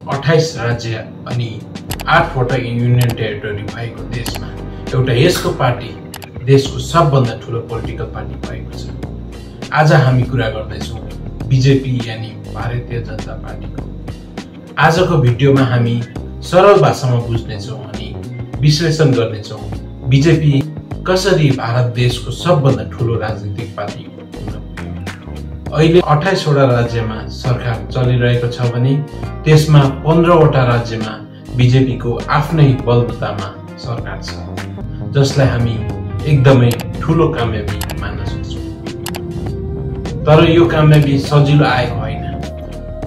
28 राज्य अनि 8 वटा युनियन टेरिटोरी भएको देशमा एउटा यस्तो पार्टी देशको सबभन्दा ठूलो पोलिटिकल पार्टी भएको छ। आज हामी कुरा गर्दैछौँ बीजेपी यानी भारतीय जनता पार्टीको। आजको भिडियोमा हामी सरल भाषामा बुझ्नेछौँ अनि विश्लेषण गर्नेछौँ बीजेपी कसरी भारत देशको सबभन्दा ठूलो राजनीतिक पार्टी हुन पुग्यो। अहिले 28 वटा राज्यमा सरकार चलिरहेको छ भने त्यसमा 15 वटा राज्यमा बीजेपीको आफ्नै बलबुतामा सरकार छ, जसलाई हामी एकदमै ठूलो कामयाबी मान्न सक्छौँ। तर यो कामयाबी सजिलो आएको होइन।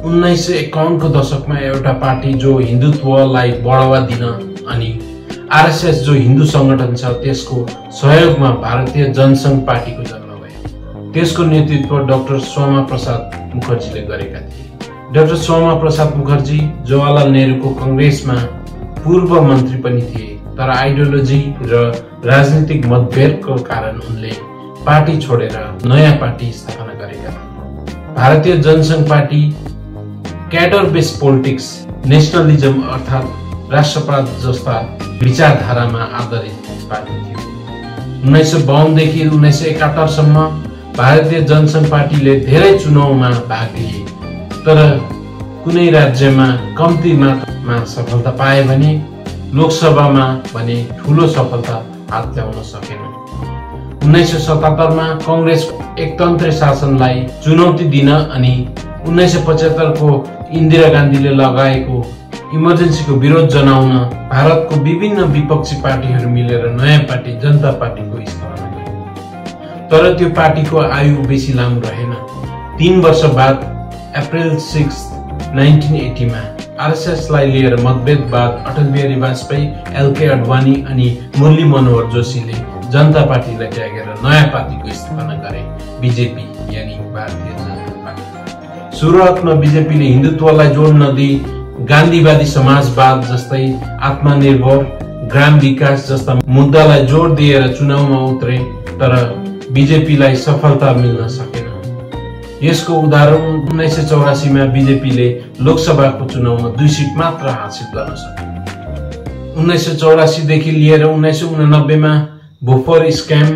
1951 को दशकमा एउटा पार्टी जो हिन्दुत्वलाई बढावा दिन अनि आरएसएस जो हिन्दू संगठन छ त्यसको सहयोगमा भारतीय जनसंघ पार्टीको जन्म भयो। त्यसको नेतृत्व डाक्टर श्यामा प्रसाद मुखर्जीले गरेका थिए। डाक्टर श्यामा प्रसाद मुखर्जी जवाहरलाल नेहरूको कांग्रेसमा पूर्व मन्त्री पनि थिए, तर आइडियोलोजी र राजनीतिक मतभेदको कारण उनले पार्टी छोडेर नयाँ पार्टी स्थापना गरेका थिए। भारतीय Jana Sangh party cadre based politics, nationalism अर्थात् राष्ट्रवाद जस्ता विचारधारामा आधारित पार्टी थियो। 1952 देखि 1971 सम्म भारतीय जनसंघ पार्टीले धेरै चुनावमा भाग लिए, तर कुनै राज्यमा कम्ती मात्रामा सफलता पाए भने लोकसभामा भने ठूलो सफलता हात ल्याउन सकेन। 1977 मा कांग्रेस एकतन्त्र शासनलाई चुनौती दिन अनि 1975 को इन्दिरा गान्धीले लगाएको इमर्जेन्सीको विरोध जनाउन भारतको विभिन्न विपक्षी पार्टीहरू मिलेर नयाँ पार्टी जनता पार्टीको स्थापना गरे। तर त्यो पार्टीको आयु बेसी लामो रहेन। 3 वर्ष बाद अप्रिल 6, 1980 मा आरएसएसलाई लिएर मतभेद बाद अटल बिहारी वाजपेयी, एलके अडवाणी अनि मुरली मनोहर जोशीले जनता पार्टीलाई त्यागेर नयाँ पार्टीको स्थापना गरे, बीजेपी यानी भारतीय जनता पार्टी। सुरुवातमा बीजेपीले हिन्दुत्वलाई जोड नदिई गान्धीवादी समाजवाद जस्तै आत्मनिर्भर, ग्राम विकास जस्ता मुद्दालाई जोड दिएर चुनावमा उत्रे, तर बीजेपीलाई सफलता मिल्न सकेन। यसको उदाहरण 1984 मा बीजेपीले लोकसभाको चुनावमा 2 सिट मात्र हासिल गर्न सके। 1984 देखि लिएर 1989 मा भोफर स्क्याम,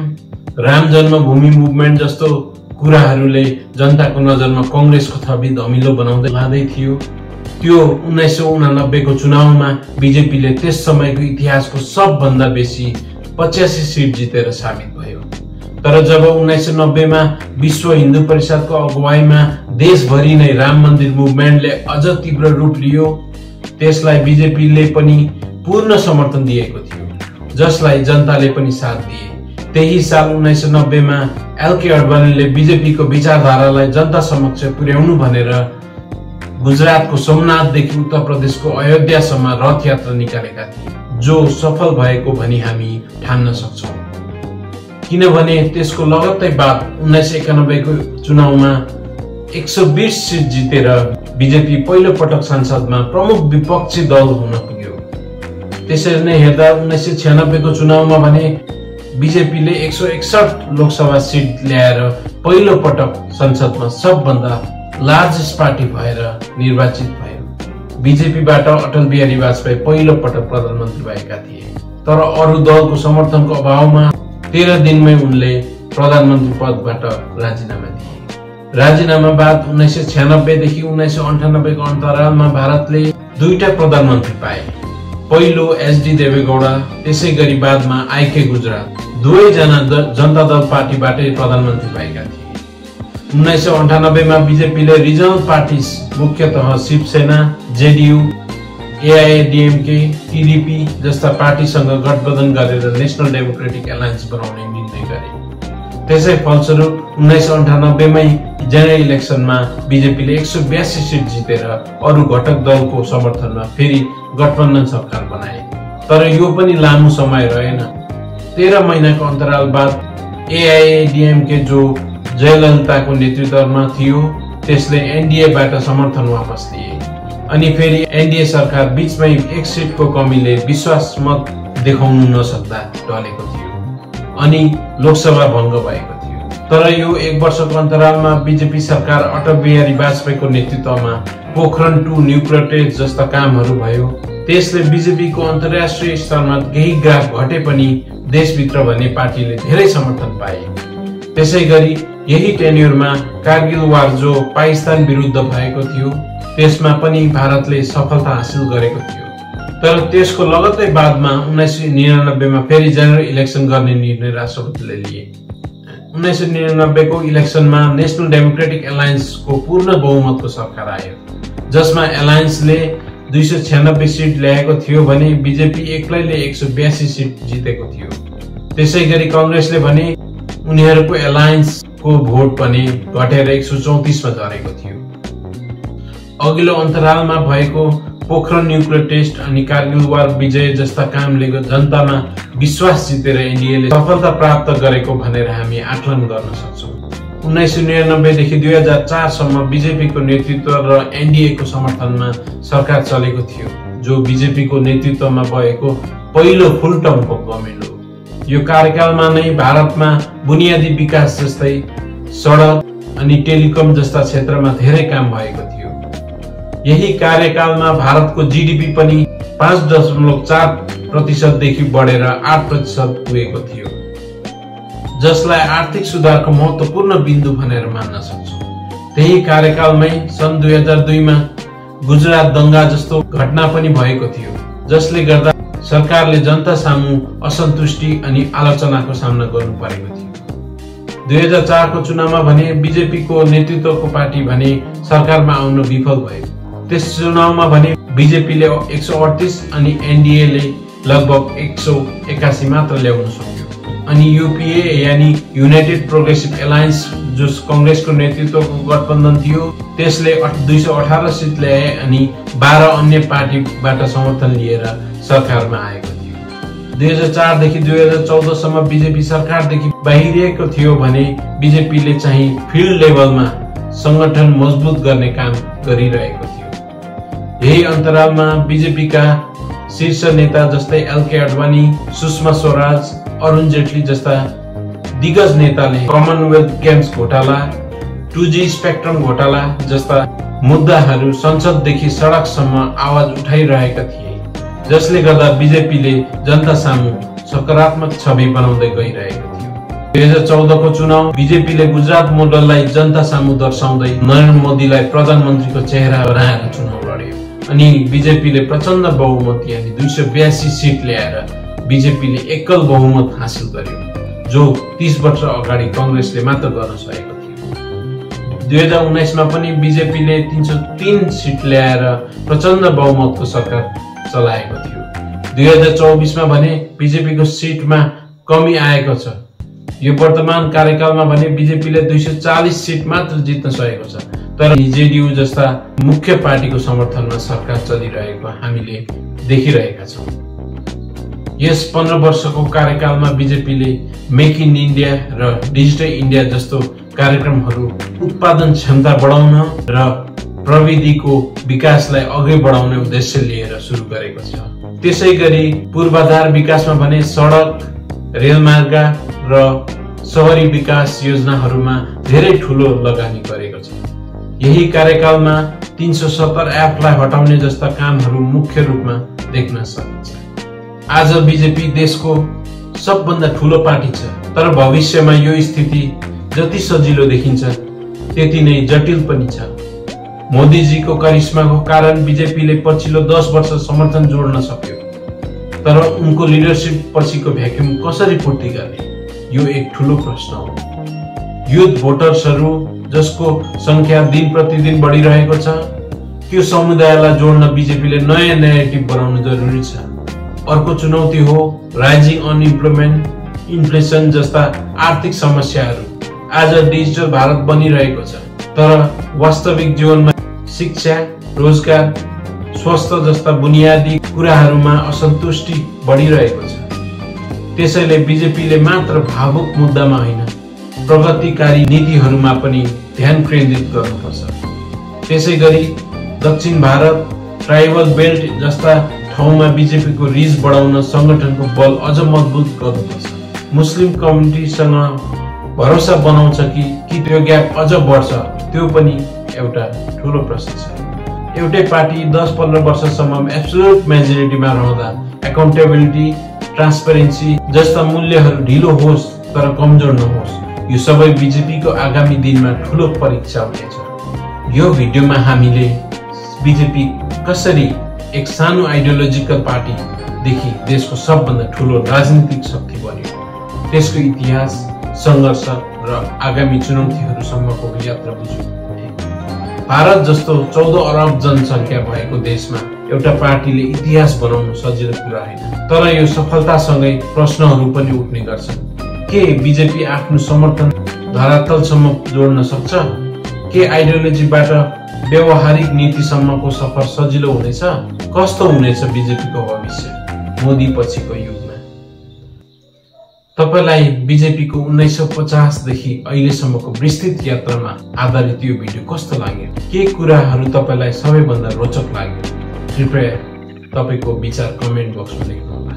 राम जन्मभूमि मुभमेन्ट जस्तो कुराहरूले जनताको नजरमा कांग्रेसको थपी धमिलो बनाउँदै लाँदै थियो। त्यो 1989 को चुनावमा बीजेपीले त्यस समयको इतिहासको सबभन्दा बेसी 85 सिट जितेर साबित भयो। तर जब 1990 मा विश्व हिन्दू परिषदको अगुवाईमा देशभरि नै राम मन्दिर मुभमेन्टले अझ तीव्र रूप लियो, त्यसलाई बीजेपीले पनि पूर्ण समर्थन दिएको थियो, जसलाई जनताले पनि साथ दिए। त्यही साल 1990 मा एलके अडवाणीले बीजेपीको विचारधारालाई जनता समक्ष पुर्याउनु भनेर गुजरातको सोमनाथदेखि उत्तर प्रदेशको अयोध्यासम्म रथ यात्रा निकालेका थिए, जो सफल भएको भनी हामी ठान्न सक्छौं। किनभने त्यसको लगत्तै बाद 1991 को चुनावमा 120 सिट जितेर बीजेपी पहिलो पटक संसदमा प्रमुख विपक्षी दल हुन पुग्यो। त्यसरी नै हेर्दा 1996 को चुनावमा भने बीजेपीले 161 लोकसभा सिट ल्याएर पहिलो पटक संसदमा सबभन्दा लार्जेस्ट पार्टी भएर निर्वाचित भयो। बीजेपीबाट अटल बिहारी वाजपेयी पहिलो पटक प्रधानमन्त्री भएका थिए, तर अरू दलको समर्थनको अभावमा 13 दिनमै उनले प्रधानमन्त्री पदबाट राजीनामा दिए। राजीनामा बाद 1996 देखि 1998 को अन्तरालमा भारतले 2टा प्रधानमन्त्री पाए। पहिलो एचडी देवेगौडा, त्यसै गरी बादमा आईके गुजराल, दुवैजना जनता दल पार्टीबाटै प्रधानमन्त्री भएका थिए। 1998 मा बीजेपीले रिजनल पार्टीज मुख्यतः शिवसेना, जेडीयू, एआईएडीएमके, टीडीपी जस्ता पार्टीसँग गठबन्धन गरेर नेशनल डेमोक्रेटिक एलायन्स बनाउने निर्णय गरे। त्यसै फलस्वरूप 1998 मै जेनरल इलेक्सनमा बीजेपीले 182 सिट जितेर अरू घटक दलको समर्थनमा फेरि गठबन्धन सरकार बनाए। तर यो पनि लामो समय रहेन। 13 महिनाको अन्तराल बाद एआईएडीएमके जो जयललिताको नेतृत्वमा थियो त्यसले एनडीएबाट समर्थन वापस लिए अनि फेरि एनडीए सरकार बीचमै 1 सिटको कमीले विश्वास मत देखाउन नसक्दा ढलेको थियो अनि लोकसभा भङ्ग भएको थियो। तर यो 1 वर्षको अन्तरालमा बीजेपी सरकार अटल बिहारी वाजपेयीको नेतृत्वमा पोखरण 2 न्युक्लियर टेस्ट जस्ता कामहरू भयो। त्यसले बीजेपीको अन्तर्राष्ट्रिय स्तरमा केही ग्राफ घटे पनि देशभित्र भन्ने पार्टीले धेरै समर्थन पाए। त्यसैगरी यही टेन्युरमा कारगिल वार जो पाकिस्तान विरुद्ध भएको थियो त्यसमा पनि भारतले सफलता हासिल गरेको थियो। तर त्यसको लगत्तै बादमा 1999 मा फेरि जनरल इलेक्सन गर्ने निर्णय राष्ट्रपतिले लिए। 1999 को इलेक्सनमा नेशनल डेमोक्रेटिक एलायन्सको पूर्ण बहुमतको सरकार आयो, जसमा एलायन्सले 296 सिट ल्याएको थियो भने बीजेपी एक्लैले 182 सिट जितेको थियो। त्यसैगरी कांग्रेसले भने उनीहरूको एलायन्सको भोट पनि घटेर 134 मा झरेको थियो। अघिल्लो अन्तरालमा भएको पोखरण न्युक्लियर टेस्ट अनि कारगिल वार विजय जस्ता कामले जनतामा विश्वास जितेर एनडीएले सफलता प्राप्त गरेको भनेर हामी आकलन गर्न सक्छौं। 1999 देखि 2004 सम्म बीजेपीको नेतृत्व र एनडीएको समर्थनमा सरकार चलेको थियो, जो बीजेपीको नेतृत्वमा भएको पहिलो फुल टर्मको गभर्नमेन्ट हो। यो कार्यकालमा नै भारतमा बुनियादी विकास जस्तै सडक अनि टेलिकम जस्ता क्षेत्रमा धेरै काम भएको थियो। यही कार्यकालमा भारतको जीडीपी पनि 5.4% देखि बढेर 8% पुगेको थियो, जसलाई आर्थिक सुधारको महत्त्वपूर्ण बिन्दु भनेर मान्न सक्छौं। त्यही कार्यकालमै सन् 2002 मा गुजरात दंगा जस्तो घटना पनि भएको थियो, जसले गर्दा सरकारले जनता सामु असन्तुष्टि अनि आलोचनाको सामना गर्नु परेको थियो। 2004 को चुनावमा भने बीजेपीको नेतृत्वको पार्टी भने सरकारमा आउन विफल भयो। त्यस चुनावमा भने बीजेपीले 138 अनि एनडीएले लगभग 181 मात्र ल्याउन सक्यो। अनि यूपीए यानी युनाइटेड प्रोग्रेसिभ एलायन्स जो कांग्रेसको नेतृत्वको गठबन्धन थियो त्यसले 218 सिट ल्याए अनि 12 अन्य पार्टीबाट समर्थन लिएर सरकारमा आएको थियो। 2004 देखि 2014 सम्म बीजेपी सरकारदेखि बाहिरिएको थियो भने बीजेपीले चाहिँ फिल्ड लेभलमा संगठन मजबुत गर्ने काम गरिरहेको थियो। यही अन्तरालमा बीजेपीका शीर्ष नेता जस्तै एलके अडवाणी, सुषमा स्वराज, अरुण जेटली जस्ता दिग्गज नेताले कमनवेल्थ गेम्स घोटाला, 2G स्पेक्ट्रम घोटाला जस्ता मुद्दाहरू संसददेखि सडकसम्म आवाज उठाइरहेका थिए, जसले गर्दा बीजेपीले जनता सामु सकारात्मक छवि बनाउँदै गइरहेको थियो। 2014 को चुनाव बीजेपीले गुजरात मोडललाई जनता सामु दर्शाउँदै नरेन्द्र मोदीलाई प्रधानमन्त्रीको चेहरा बनाएर चुनाव लड्यो अनि बीजेपीले प्रचण्ड बहुमत यानी 282 सिट ल्याएर बीजेपीले एकल बहुमत हासिल गर्यो, जो 30 वर्ष अगाडि कांग्रेसले मात्र गर्न सकेको थियो। 2019 मा पनि बीजेपीले 303 सिट ल्याएर प्रचण्ड बहुमतको सरकार चलाएको थियो। 2024 मा भने बीजेपीको सिटमा कमी आएको छ। यो वर्तमान कार्यकालमा भने बीजेपीले 240 सिट मात्र जित्न सकेको छ, तर जेडीयू जस्ता मुख्य पार्टीको समर्थनमा सरकार चलिरहेको हामीले देखिरहेका छौं। यस 15 वर्षको कार्यकालमा बीजेपीले मेक इन इन्डिया र डिजिटल इन्डिया जस्तो कार्यक्रमहरू उत्पादन क्षमता बढाउन र प्रविधिको विकासलाई अघि बढाउने उद्देश्य लिएर सुरु गरेको छ। त्यसैगरी पूर्वाधार विकासमा भने सडक, रेलमार्ग र शहरी विकास योजनाहरूमा धेरै ठूलो लगानी गरेको छ। यही कार्यकालमा 370 ऐपलाई हटाउने जस्ता कामहरू मुख्य रूपमा देख्न सकिन्छ। आज बीजेपी देशको सबभन्दा ठूलो पार्टी छ, तर भविष्यमा यो स्थिति जति सजिलो देखिन्छ त्यति नै जटिल पनि छ। मोदीजीको करिश्माको कारण बीजेपीले पछिल्लो 10 वर्ष समर्थन जोड्न सक्यो, तर उनको लिडरशिप पछिको भ्याक्युम कसरी पूर्ति गर्ने यो एक ठूलो प्रश्न हो। युथ भोटर्सहरू जसको संख्या दिन प्रतिदिन बढिरहेको छ, त्यो समुदायलाई जोड्न बीजेपीले नयाँ न्यारेटिभ बनाउनु जरुरी छ। अर्को चुनौती हो राइजिङ अनइम्प्लोयमेन्ट, इन्फ्लेसन जस्ता आर्थिक समस्याहरू। आज डिजिटल भारत बनिरहेको छ, तर वास्तविक जीवनमा शिक्षा, रोजगार, स्वास्थ्य जस्ता बुनियादी कुराहरूमा असन्तुष्टि बढिरहेको छ। त्यसैले बीजेपीले मात्र भावुक मुद्दामा होइन, प्रगतिकारी नीतिहरूमा पनि ध्यान केन्द्रित गर्नुपर्छ। त्यसैगरी दक्षिण भारत, ट्राइबल बेल्ट जस्ता ठाउँमा बीजेपीको रिच बढाउन संगठनको बल अझ मजबुत गर्नुपर्छ। मुस्लिम कम्युनिटीसँग भरोसा बनाउँछ कि त्यो ग्याप अझ बढ्छ, त्यो पनि एउटा ठूलो प्रश्न छ। एउटै पार्टी 10-15 वर्षसम्म एब्सोल्युट मेजोरिटीमा रहँदा एकाउन्टेबिलिटी, ट्रान्सपेरेन्सी जस्ता मूल्यहरू ढिलो होस् तर कमजोर नहोस्, यो सबै बीजेपीको आगामी दिनमा ठूलो परीक्षा हुनेछ। यो भिडियोमा हामीले बीजेपी कसरी एक सानो आइडियोलोजिकल पार्टीदेखि देशको सबभन्दा ठूलो राजनीतिक शक्ति बन्यो, त्यसको इतिहास, संघर्ष र आगामी चुनौतीहरूसम्मको यात्रा बुझ्यौँ। भारत जस्तो 14 अरब जनसङ्ख्या भएको देशमा एउटा पार्टीले इतिहास बनाउनु सजिलो कुरा होइन, तर यो सफलतासँगै प्रश्नहरू पनि उठ्ने गर्छन्। के बीजेपी आफ्नो समर्थन धरातलसम्म जोड्न सक्छ? के आइडियोलोजीबाट व्यवहारिक नीतिसम्मको सफर सजिलो हुनेछ? कस्तो हुनेछ बीजेपीको भविष्य मोदी पछिको युगमा? तपाईलाई बीजेपीको 1950 देखि अहिलेसम्मको विस्तृत यात्रामा आधारित यो भिडियो कस्तो लाग्यो? के कुराहरू तपाईलाई सबैभन्दा रोचक लाग्यो? कृपया तपाईको विचार कमेन्ट बक्समा लेख्नुहोला।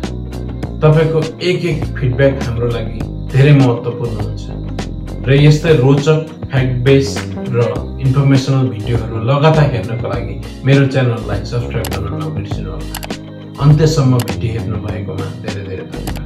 तपाईको एक फिडब्याक हाम्रो लागि धेरै महत्त्वपूर्ण हुन्छ र यस्तै रोचक, फ्याक्ट बेस र इन्फर्मेसनल भिडियोहरू लगातार हेर्नको लागि मेरो च्यानललाई सब्स्क्राइब गर्न नबिर्सिनुहोला। अन्त्यसम्म भिडियो हेर्नु भएकोमा धेरै धेरै धन्यवाद।